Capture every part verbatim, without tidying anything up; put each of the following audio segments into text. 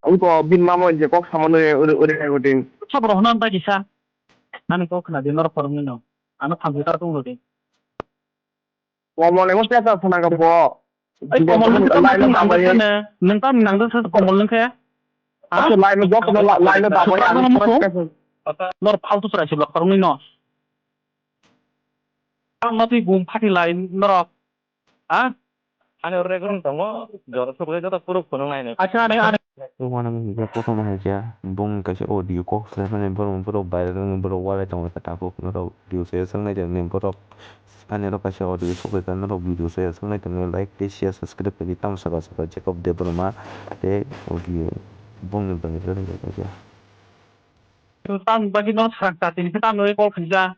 Wngko bini mama je kok samano ore, ore, ore, ore, ore. Sabo rohno da kisa. Ani kok khna di, norok phoroknwi no. Ano thamchi ta tong rodi. Komol emo pesa phunang ka bo. Ai, komol nung tam nung nang khe ne, nung tam nang sa komol nung khe. Ha? Acha, lai no joto no lai no da boy. Ano musu. Nor faltu chwrai sibla khoroknwi no. Ang no twi bum phati lai norok. Ha? Ani oro record wng tongo, jora sokle joto proof phunuk nai nai. Acha, ani, ani. Wana mung je kothoma hai khe, bung kaisa audio kok se mani borok, borok viral wngwi borok walai tongo khe tabuk norok video se swng nai tongni borok. Ani oro kaisa audio sokle ta norok video se swng nai tongni like tei share subscribe khe tamo saka saka Jacob Debbarma tei audio bungni bagwi rwngthok khe. Tam bagwi no sakta tini khe tam no call khaija.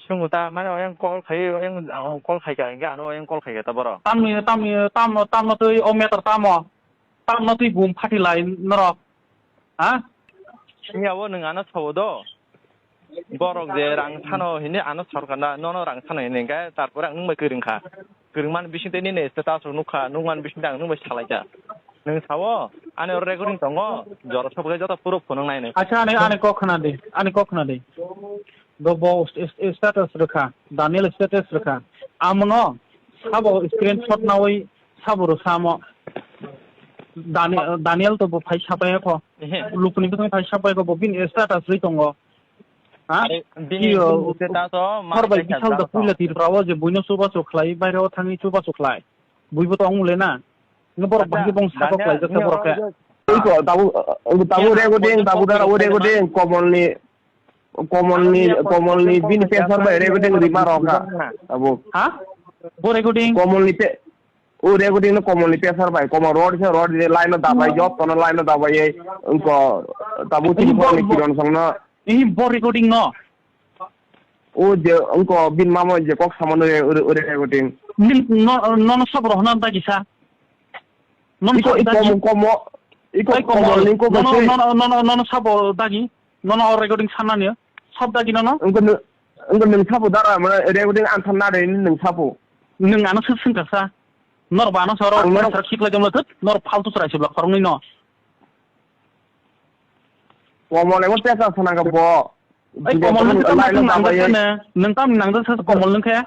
Sungo ta, mane oyang call khai, oyang, oh, call khai ka, hingke ano oyang call khai ka ta boro. Tamni, tamni, tam, tamno twi o meter tamo? Tamno twi bum phati lai norok. Ha? Iya, o nwng ano sawo do. Borok je rang sano hini ano sorkar na, nono rang sano hini, hingke tarpore ang nwng bai kwrwng kha. Kwrwngmani bisingtwi nini status rok nukha, nukmani bisingtwi ang nwng bai salaikha. Nwng sao, ani oro recording tongo, jora sokle joto proof phunuk nai nai. Acha, ani, ani kok khna di, ani kok khna di. Bo, bo st-, st-, status rwkha, Daniel status rwkha. Amono sabo screenshot nawi sabo rwsamo. Dani-, Daniel to bo phai sapai kho. Ehe. Lukuni bwskango phai sapai kho, bo bini status rwi tongo. Ha? Are, bini iyo, status o ma hor bai khe bisal da kha puila Tripura o je buino chubachu khlai, baire o thangwi chubachu khlai. Buibo to ongmole na. Nge borok bahai bong sakok khlaijak khe borok khe. Iko, tabu, tabu rego ding, tabu dara o rego ding, komolni, komolni, komolni bini pesar bai rego ding rima rok ha. Tabu. Ha? Bo rego ding? Komolni pe-, o rego ding no komolni pesar bai, komol rod se rod line no dabai, job tono line no dabai, iko, tabu tin bo, korni bo, kiron song no. Ihi bo recording no. O je wngko bini mama je kok samano ore, ore, ore recording. Nin no, no, no sab rohna dagi sa. No iko, sab iko dagi. Komo, komo, iko ai komo, komo, iko no, no, kasi. No, no, no, no, no sab dagi. No, no, recording sana ni. Sab dagi no, no. Wngko nung, wngko nung sabo dara, mana recording an than na de nung sabo. Nung ano sab sing kasa. Nor ba ano soro, ang nor sar khik lai jom lo thut, nor faltu chwrai sibla khoroknwi no. Komol emo tesa sana ka bo. Ai, komol nung tam nang da ne, nung tam nang da sa komol nung khe. Ha?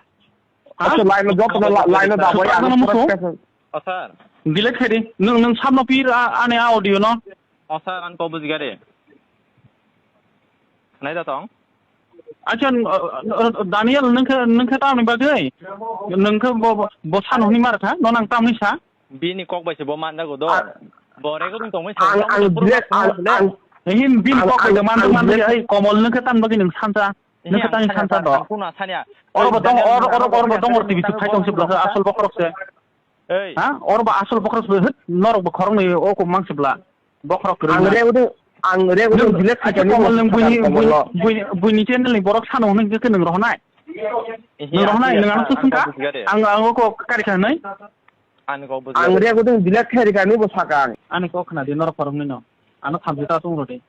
Acha, line no joto no line no da boy. Ano musu. O sir. Delete khe di. Nung, nung sabno pir a, ani audio no. O sir, an ko bujigare. Nai da tong. Acha, Daniel, nung khe, nung khe tamni bagwi? Nung khe bo, bo, bo san hwnwi mar kha, no nang tamni sa? Bini kok bai se bo manjago do. Bo recording tongmani ang, ang, ang, ang, ang, him bini kok bai se manjak manjak, ai, komol nung khe tamni bagwi nung sansa? Nung khe tamni sansa do? Ang kuno sanya. Oro bo dong, oro, oro, oro bo dong, T V thuk khai tong se bwlasa asol bokhorok se. Ei. Ha? Oro bo asol bokhorok se, hit, norok bo khoroknwi o kok mang se bwla. Bokhorok kwrwngna. Ang rego de, ang rego de delete khaikha komol nung buini, buini, buini channel ni borok sano hwnwi khe nung rohonai. Nung rohonai, nung ano swngkha. Ang, ang o kok kari kha hwnwi. Ani kok buji. Ang rego de delete khairi kha ni bo sakang. Ani kok khna di norok khoroknwi no. Ano thamchi ta tung rodi.